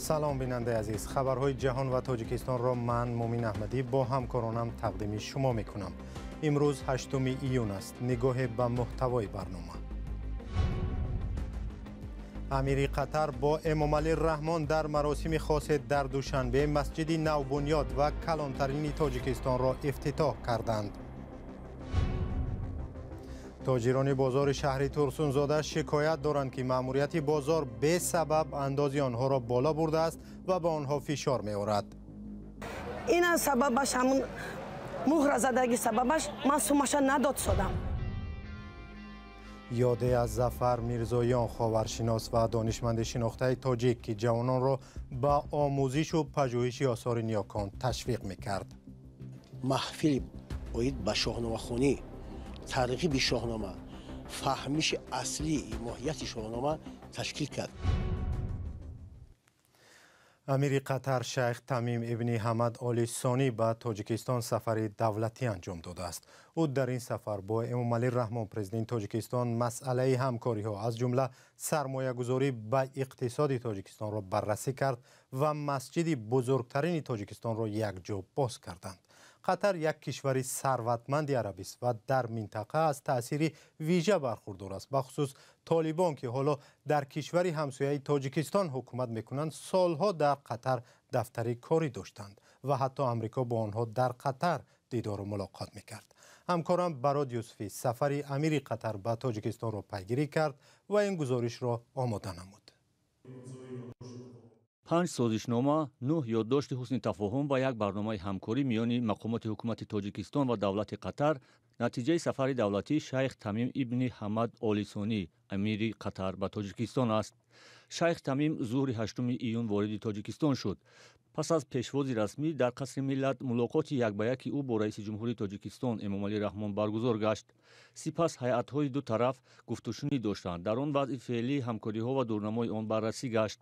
Салом, бинандаи азиз. Хабарҳои ҷаҳон ва Тоҷикистонро ман, Мумин Аҳмадӣ, бо ҳамкоронам тақдими шумо мекунам. Имрӯз 8 июн аст. Нигоҳе ба муҳтавои барнома. Амири Қатар бо Эмомалӣ Раҳмон дар маросими хосе дар Душанбе масҷиди навбунёд ва калонтарини Тоҷикистонро ифтитоҳ карданд. Тоҷирони бозори шаҳри Турсунзода шикоят доранд, ки маъмурияти бозор бесабаб андози онҳоро боло бурдааст ва ба онҳо фишор меорад. Ина сабабаш ҳамун муҳразадаги сабабаш ман сумаша надод содам. Ёде аз Зафар Мирзоён, ховаршинос ва донишманди шинохтаи тоҷик, ки ҷавононро ба омӯзишу пажӯҳиши осори ниёкон ташвиқ мекард. Маҳфили оид ба шоҳномахонӣ, тарғиби шоҳнома, фаҳмиши аслии моҳияти шоҳнома ташкил кард. Амири Қатар Шайх Тамим ибни Ҳамад Оли Сонӣ ба Тоҷикистон сафари давлатӣ анҷом додааст. Ӯ дар ин сафар бо Эмомалӣ Раҳмон, президенти Тоҷикистон, масъалаи ҳамкориҳо, аз ҷумла сармоягузорӣ ба иқтисоди Тоҷикистонро баррасӣ кард ва масҷиди бузургтарини Тоҷикистонро якҷо боз карданд. Қатар як кишвари сарватманди арабист ва дар минтақа аз таъсири вижа бархурдор аст. Бахусус Толибон, ки ҳоло дар кишвари ҳамсояи Тоҷикистон ҳукумат мекунанд, солҳо дар Қатар дафтари корӣ доштанд ва ҳатто Амрико бо онҳо дар Қатар дидору мулоқот мекард. Ҳамкорам Барод Юсуфӣ сафари амири Қатар ба Тоҷикистонро пайгирӣ кард ва ин гузоришро омода намуд. 5 созишнома, 9 ёддошти ҳусни тафоҳум ва як барномаи ҳамкорӣ миёни мақомоти ҳукумати Тоҷикистон ва давлати Қатар натиҷаи сафари давлатии Шайх Тамим ибни Ҳамад Оли Сонӣ, амири Қатар, ба Тоҷикистон аст. Шайх Тамим зуҳри 8 июн вориди Тоҷикистон шуд. Пас аз пешвози расмӣ дар Қасри Миллат мулоқоти як ба яки ӯ бо раиси ҷумҳурии Тоҷикистон Эмомалӣ Раҳмон баргузор гашт. Сипас ҳайатҳои ду тараф гуфтушунид доштанд. Дар он вазъи феълии ҳамкориҳо ва дурнамои он баррасӣ гашт.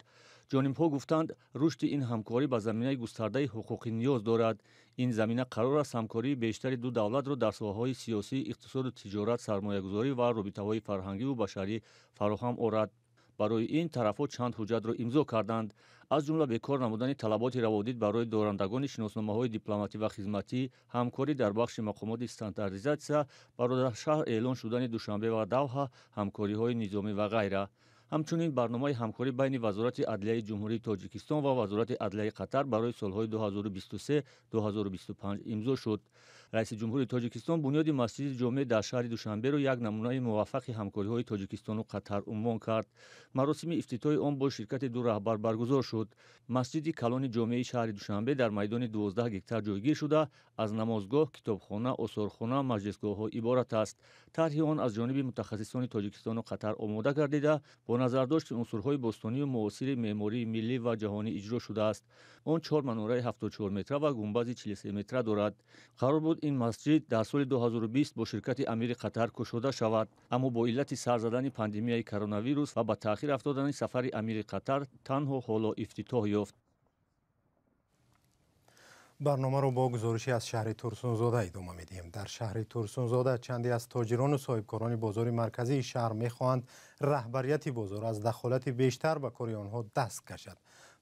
Ҷонибҳо гуфтанд, рушди ин ҳамкорӣ ба заминаи густардаи ҳуқуқӣ ниёз дорад. Ин замина қарор аст ҳамкории бештари ду давлатро дар соҳаҳои сиёсӣ, иқтисоду тиҷорат, сармоягузорӣ ва робитаҳои фарҳангиву башарӣ фароҳам орад. Барои ин тарафҳо чанд ҳуҷҷатро имзо карданд, аз ҷумла бекор намудани талаботи раводид барои дорандагони шиносномаҳои дипломатӣ ва хизматӣ, ҳамкорӣ дар бахши мақомоти стандартизатсия, бародаршаҳр эълон шудани Душанбе ва Давҳа, ҳамкориҳои низомӣ ва ғайра. Ҳамчунин барномаи ҳамкорӣ байни Вазорати адлияи Ҷумҳурии Тоҷикистон ва Вазорати адлияи Қатар барои солҳои 2023-2025 имзо шуд. Раиси ҷумҳури Тоҷикистон бунёди масҷиди ҷомеъ дар шаҳри Душанберо як намунаи муваффақи ҳамкориҳои Тоҷикистону Қатар унвон кард. Маросими ифтитоҳи он бо ширкати ду раҳбар баргузор шуд. Масҷиди калони ҷомеи шаҳри Душанбе дар майдони 12 гектар ҷойгир шуда, аз намозгоҳ, китобхона, осорхона, маҷлисгоҳҳо иборат аст. Тарҳи он аз ҷониби мутахассисони Тоҷикистону Қатар омода гардида, бо назардошти унсурҳои бостонию муосири меъмории миллӣ ва ҷаҳонӣ иҷро шудааст. Он 4 манораи 74 метра ва гунбази 43 метра дорад. Қарор буд ин масҷид дар соли 2020 бо ширкати амири Қатар кушода шавад, аммо бо иллати сар задани пандемияи коронавирус ва ба таъхир афтодани сафари амири Қатар танҳо ҳоло ифтитоҳ ёфт. Барномаро бо гузоришӣ аз шаҳри Турсунзода идома медиҳем. Дар шаҳри Турсунзода чанде аз тоҷирону соҳибкорони бозори марказии шаҳр мехоҳанд раҳбарияти бозор аз дахолати бештар ба кори онҳо даст кашад.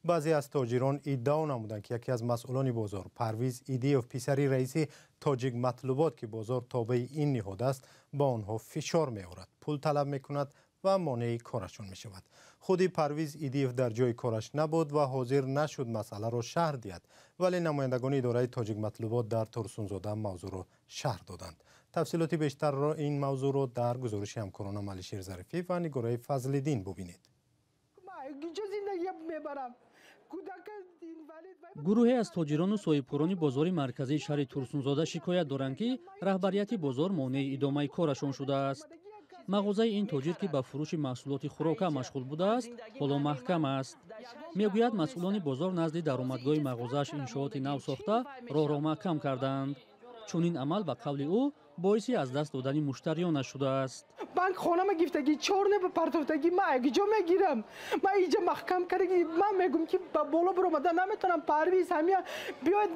Баъзе аз тоҷирон иддао намуданд, ки яке аз масъулони бозор, Парвиз Идиев, писари раиси Тоҷик Матлубот, ки бозор тобеи ин ниҳод аст, ба онҳо фишор меорад, пул талаб мекунад ва монеи корашон мешавад. Худи Парвиз Идиев дар ҷои кораш набуд ва ҳозир нашуд масъаларо шарҳ диҳад, вале намояндагони идораи Тоҷик Матлубот дар Турсунзода мавзӯъро шарҳ доданд. Тафсилоти бештарро ин мавзӯъро дар гузориши ҳамкоронам Алишер Зарифӣ ва Нигораи Фазлиддин бубинед. Гурӯҳе аз тоҷирону соҳибкорони бозори марказии шаҳри Турсунзода шикоят доранд, ки раҳбарияти бозор монеи идомаи корашон шудааст. Мағозаи ин тоҷир, ки ба фурӯши маҳсулоти хӯрока машғул будааст, ҳоло маҳкам аст. Мегӯяд, масъулони бозор назди даромадгоҳи мағозааш иншооти нав сохта, роҳро маҳкам карданд. Чунин амал, ба қавли ӯ, боиси аз даст додани муштариёнаш шудааст. Банк хонама гифтагӣ, чорне ба партофтагӣ, ман якҷо мегирам. Ман иҷа маҳкам кардаги, ман мегӯм, ки ба боло биромада наметавонам. Парвиз ҳамия биёд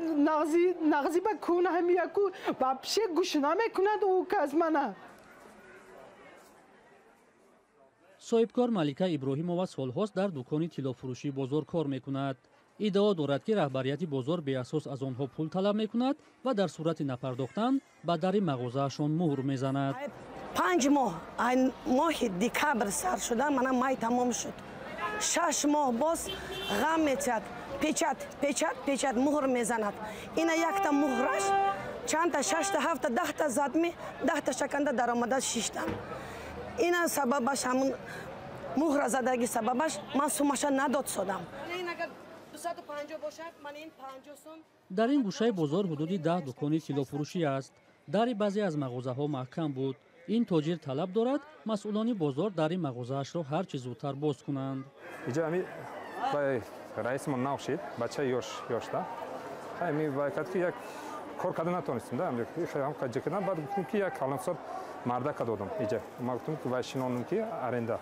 нағзи ба кун ҳамия ку вообще гӯш намекунад ӯ кас мана. Соҳибкор Малика Иброҳимова солҳост дар дукони тиллофурӯшии бозор кор мекунад. Иддао дорад, ки раҳбарияти бозор беасос аз онҳо пул талаб мекунад ва дар сурати напардохтан ба дари мағозаашон муҳр мезанад. 5 моҳ, моҳи декабр сар шуда, мана май тамом шуд. 6 моҳ боз ғам метиҳад, печат, печат, печат, муҳр мезанад. Ина якта муҳраш чандта, 6та, 7та, 10та задми, 10та шаканда даромада шиштам. Ина сабабаш ҳамун муҳра задаги сабабаш ман сумаша надод содам. Дар ин гӯшаи бозор ҳудуди 10 дукони тиллофурӯшӣ аст. Дари баъзе аз мағозаҳо маҳкам буд. Ин тоҷир талаб дорад, масъулони бозор дари мағозаашро ҳар чӣ зудтар боз кунанд. Иҷа ами раисмон нав шид, бача ёш ёшта. Ами вай кард, ки як кор карда натонистем, да, ҳам кардан. Баъд гуфтем, ки як калонсол мардака додам иҷа. Ма гуфтем, ки вай шинондум, ки аренда,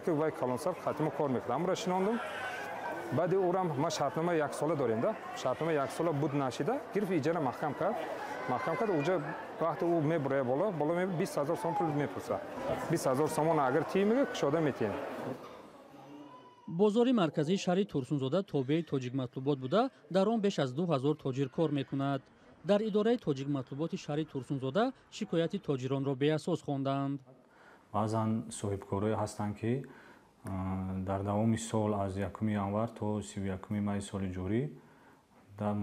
ки вай калонсол хатимо кор мекард. Амра шинондум. Баъди урам ма шартнома яксола дорем, да, шартнома яксола буд нашида, гирифт иҷара маҳкам кард. Маҳкам кард, уҷа вақте ӯ мебуроя боло, боло 20 000 сом пул мепурсад. 20 000 сомон агар тӣ мега, кушода метиҳем. Бозори марказии шаҳри Турсунзода тобеи Тоҷикматлубот буда, дар он беш аз 2000 тоҷир кор мекунад. Дар идораи Тоҷикматлуботи шаҳри Турсунзода шикояти тоҷиронро беасос хонданд. Баъзан соҳибкорое ҳастанд, ки дар давоми сол аз 1 январ то 31 майи соли ҷорӣ дар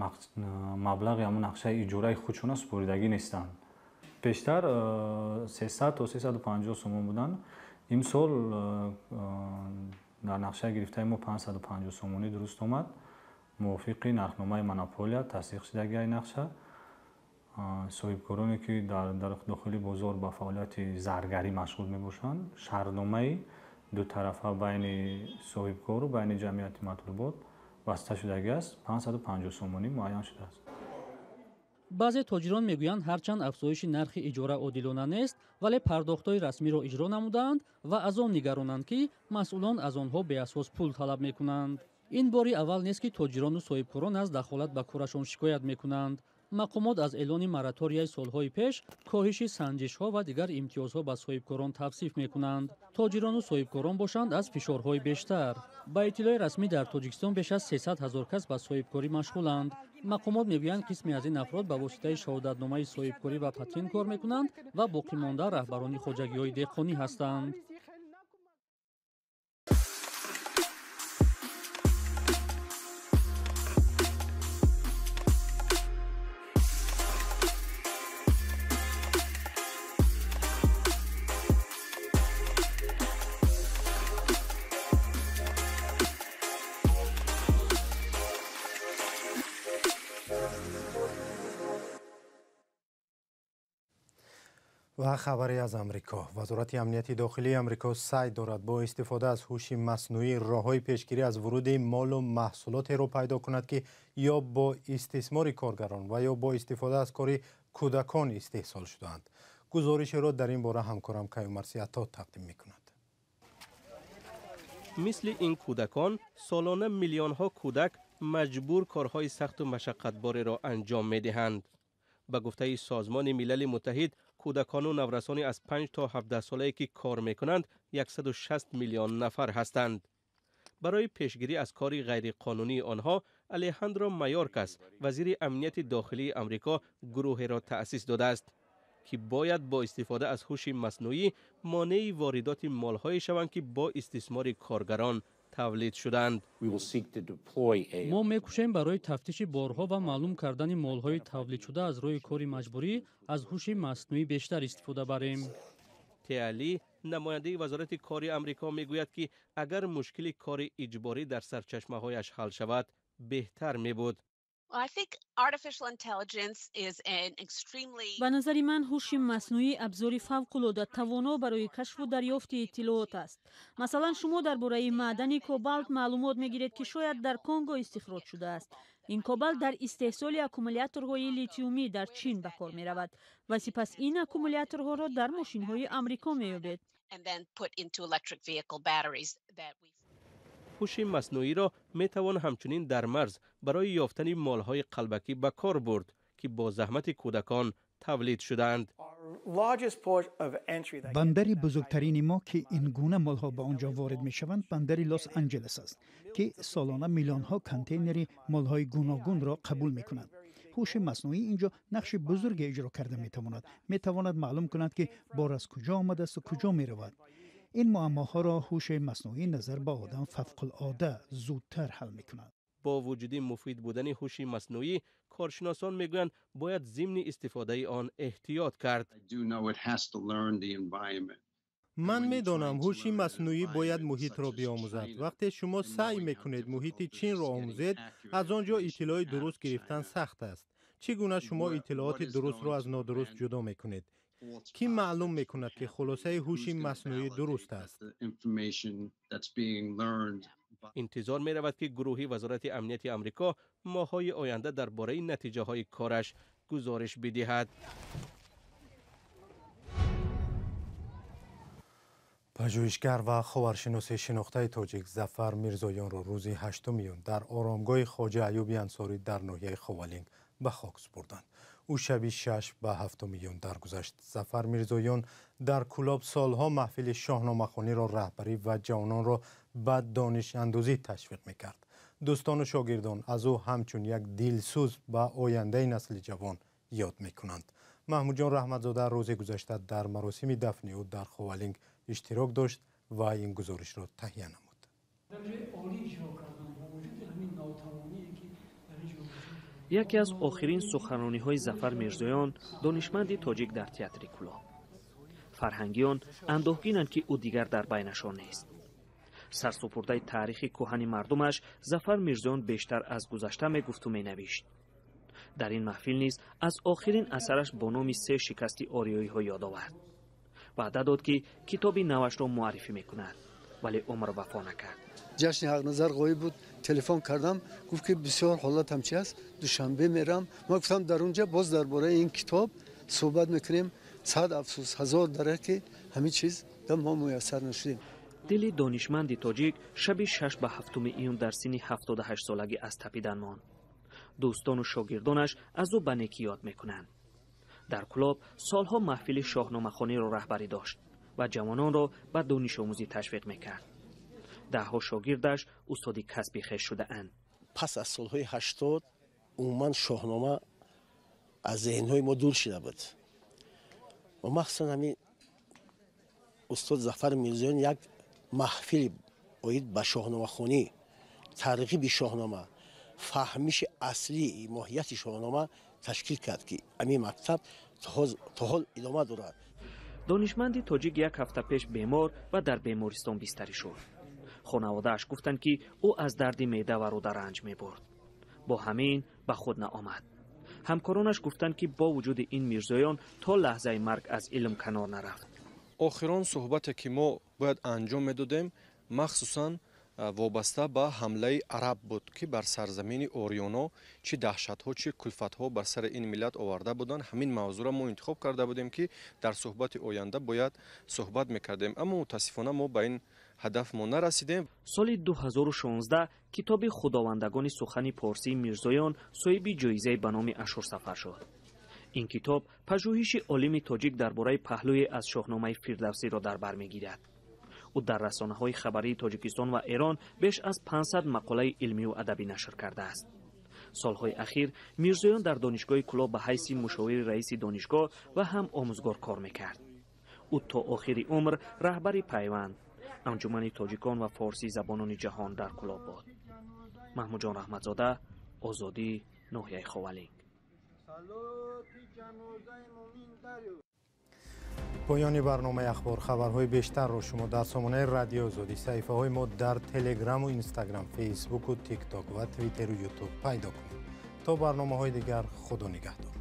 маблағи ҳамун нақшаи иҷораи худшона супоридагӣ нестанд. Пештар 300 то 350 сомон буданд. Имсол дар нақшаи гирифтаи мо 550 сомонӣ дуруст омад. Мувофиқи нархномаи монополия тасдиқ шудагиаи нақша, соҳибкороне, ки дар дохили бозор ба фаъолияти заргарӣ машғул мебошанд, шартномаи дутарафа байни соҳибкору байни ҷамъияти матлубот баста шудагӣ аст, 550 сомонӣ муайян шудааст. Баъзе тоҷирон мегӯянд, ҳарчанд афзоиши нархи иҷора одилона нест, вале пардохтҳои расмиро иҷро намудаанд ва аз он нигаронанд, ки масъулон аз онҳо беасос пул талаб мекунанд. Ин бори аввал нест, ки тоҷирону соҳибкорон аз дахолат ба корашон шикоят мекунанд. Мақомот аз эълони мораторияи солҳои пеш, коҳиши санҷишҳо ва дигар имтиёзҳо ба соҳибкорон тавсиф мекунанд. Тоҷирону соҳибкорон бошанд, аз фишорҳои бештар. Ба иттилои расмӣ, дар Тоҷикистон беш аз 300 ҳазор кас ба соҳибкорӣ машғуланд. Мақомот мегӯянд, қисме аз ин афрод ба воситаи шаҳодатномаи соҳибкорӣ ва патент кор мекунанд ва боқимонда раҳбарони хоҷагиҳои деҳқонӣ ҳастанд. Ва хабаре аз Амрико. Вазорати амнияти дохилии Амрико саъй дорад бо истифода аз ҳуши маснӯӣ роҳҳои пешгирӣ аз вуруди молу маҳсулотеро пайдо кунад, ки ё бо истисмори коргарон ва ё бо истифода аз кори кӯдакон истеҳсол шудаанд. Гузоришеро дар ин бора ҳамкорам Каюмарси Ато тақдим мекунад. Мисли ин кӯдакон солона миллионҳо кӯдак маҷбур корҳои сахту машаққатбореро анҷом медиҳанд. Ба гуфтаи Созмони Милали Муттаҳид, кӯдакону наврасони аз 5 то 17 солае, ки кор мекунанд, 160 миллион нафар ҳастанд. Барои пешгирӣ аз кори ғайриқонунии онҳо Алеҳандро Майоркас, вазири амнияти дохилии Амрико, гурӯҳеро таъсис додааст, ки бояд бо истифода аз ҳуши маснӯӣ монеи воридоти молҳое шаванд, ки бо истисмори коргарон тавлид шуданд. Мо мекӯшем барои тафтиши борҳо ва маълум кардани молҳои тавлидшуда аз рӯи кори маҷбурӣ аз ҳуши маснӯӣ бештар истифода барем. Теали, намояндаи Вазорати кори Амрико, мегӯяд, ки агар мушкили кори иҷборӣ дар сарчашмаҳояш ҳал шавад, беҳтар мебуд. Ба назари ман, ҳуши маснӯӣ абзори фавқулода тавоно барои кашфу дарёфти иттилоот аст. Масалан, шумо дар бораи маъдани кобалт маълумот мегиред, ки шояд дар Конго истихроҷ шудааст. Ин кобалт дар истеҳсоли аккумуляторҳои литиумӣ дар Чин ба кор меравад ва сипас ин аккумуляторҳоро дар мошинҳои Амрико меёбед. Ҳуши маснӯиро метавон ҳамчунин дар марз барои ёфтани молҳои қалбакӣ ба кор бурд, ки бо заҳмати кӯдакон тавлид шудаанд. Бандари бузургтарини мо, ки ин гуна молҳо ба он ҷо ворид мешаванд, бандари Лос-Анҷелес аст, ки солона миллионҳо контейнери молҳои гуногунро қабул мекунад. Ҳуши маснуӣ ин ҷо нақши бузурге иҷро карда метавонад. Метавонад маълум кунад, ки бор аз куҷо омадааст куҷо меравад. Ин муаммоҳоро ҳуши маснуӣ назар ба одам фавқулода зудтар ҳал мекунад. Бо вуҷуди муфид будани ҳуши маснуӣ, коршиносон мегӯянд, бояд зимни истифодаи он эҳтиёт кард. Ман медонам, ҳуши маснуӣ бояд муҳитро биомӯзад. Вақте шумо саъй мекунед муҳити Чинро омӯзед, аз он ҷо иттилои дуруст гирифтан сахт аст. Чӣ гуна шумо иттилооти дурустро аз нодуруст ҷудо мекунед? Кӣ маълум мекунад, ки хулосаи ҳуши маснуӣ дуруст аст? Интизор меравад, ки гурӯҳи Вазорати Амнияти Амрико моҳҳои оянда дар бораи натиҷаҳои кораш гузориш бидиҳад. Пажӯҳишгар ва ховаршиноси шинохтаи тоҷик Зафар Мирзоёнро рӯзи 8 июн дар оромгоҳи Хоҷа Аюби Ансорӣ дар ноҳияи Ховалинг ба хок супурданд. Ӯ шаби 6 ба 7 июн даргузашт. Зафар Мирзоён дар Кӯлоб солҳо маҳфили шоҳномахониро раҳбарӣ ва ҷавононро ба донишандӯзӣ ташвиқ мекард. Дӯстону шогирдон аз ӯ ҳамчун як дилсӯз ба ояндаи насли ҷавон ёд мекунанд. Маҳмудҷон Раҳматзода рӯзи гузашта дар маросими дафни ӯ дар Ховалинг иштирок дошт ва ин гузоришро таҳия намуд. Яке аз охирин суханрониҳои Зафар Мирзоён, донишманди тоҷик, дар театри Кӯлоб. Фарҳангиён андӯҳгинанд, ки ӯ дигар дар байнашон нест. Сарсупурдаи таърихи кӯҳани мардумаш, Зафар Мирзоён бештар аз гузашта мегуфту менавишт. Дар ин маҳфил низ аз охирин асараш бо номи «Се шикасти ориёиҳо» ёд овард. Ваъда дод, ки китоби навашро муаррифӣ мекунад, вале умр вафо накард. Ҷашни Ҳақназар ғоиб буд. Телефон кардам, гуфт, ки бисёр ҳолатам чи аст, Душанбе мерам. Ман гуфтам, дар унҷа боз дар бораи ин китоб суҳбат мекунем. Сад афсӯс, ҳазор дара, ки ҳамин чиз да мо муяссар нашудем. Дили донишманди тоҷик шаби 6 ба 7 июн дар синни 78 солагӣ аз тапидан монд. Дӯстону шогирдонаш аз ӯ ба некӣ ёд мекунанд. Дар Кӯлоб солҳо маҳфили шоҳномахониро раҳбарӣ дошт ва ҷавононро ба донишомӯзӣ ташвиқ мекард. Даҳҳо шогирдаш устоди касби хеш шудаанд. Пас аз солҳои 80 умуман шоҳнома аз зеҳнҳои мо дур шуда буд ва махсусан ҳамин устод Зафар Мирзоён як маҳфили оид ба шоҳномахонӣ, тарғиби шоҳнома, фаҳмиши аслии моҳияти шоҳнома ташкил кард, ки ҳамин мактаб то ҳол идома дорад. Донишманди тоҷик як ҳафта пеш бемор ва дар бемористон бистарӣ шуд. Хонаводааш гуфтанд, ки ӯ аз дарди меъда ва рӯда ранҷ мебурд. Бо ҳамин ба худ наомад. Ҳамкоронаш гуфтанд, ки бо вуҷуди ин Мирзоён то лаҳзаи марг аз илм канор нарафт. Охирон суҳбате, ки мо бояд анҷом медодем, махсусан вобаста ба ҳамлаи араб буд, ки бар сарзамини ориёно чӣ даҳшатҳо, чӣ кулфатҳо бар сари ин миллат оварда буданд. Ҳамин мавзӯъро мо интихоб карда будем, ки дар суҳбати оянда бояд суҳбат мекардем, аммо мутаассифона мо ба ин ҳадаф мо нарасидем. Соли 2016 китоби «Худовандагони сухани порсии» Мирзоён соҳиби ҷоизаи ба номи Ашурсафар шуд. Ин китоб пажӯҳиши олими тоҷик дар бораи паҳлӯе аз шоҳномаи Фирдавсиро дар бар мегирад. Ӯ дар расонаҳои хабарии Тоҷикистон ва Эрон беш аз 500 мақолаи илмию адабӣ нашр кардааст. Солҳои ахир Мирзоён дар Донишгоҳи Кӯлоб ба ҳайси мушовири раиси донишгоҳ ва ҳам омӯзгор кор мекард. Ӯ то охири умр раҳбари Пайванд, анҷумани тоҷикон ва форсӣ забонони ҷаҳон дар Кӯлоб буд. Маҳмудҷон Раҳматзода, Озодӣ, ноҳияи Ховалинг. Поёни барномаи ахбор. Хабарҳои бештарро шумо дар сомонаи Радиои Озодӣ, саҳифаҳои мо дар Телеграму Инстаграм, Фейсбуку Тикток ва Твиттеру Ютуб пайдо кунед. То барномаҳои дигар, Худо нигаҳдор.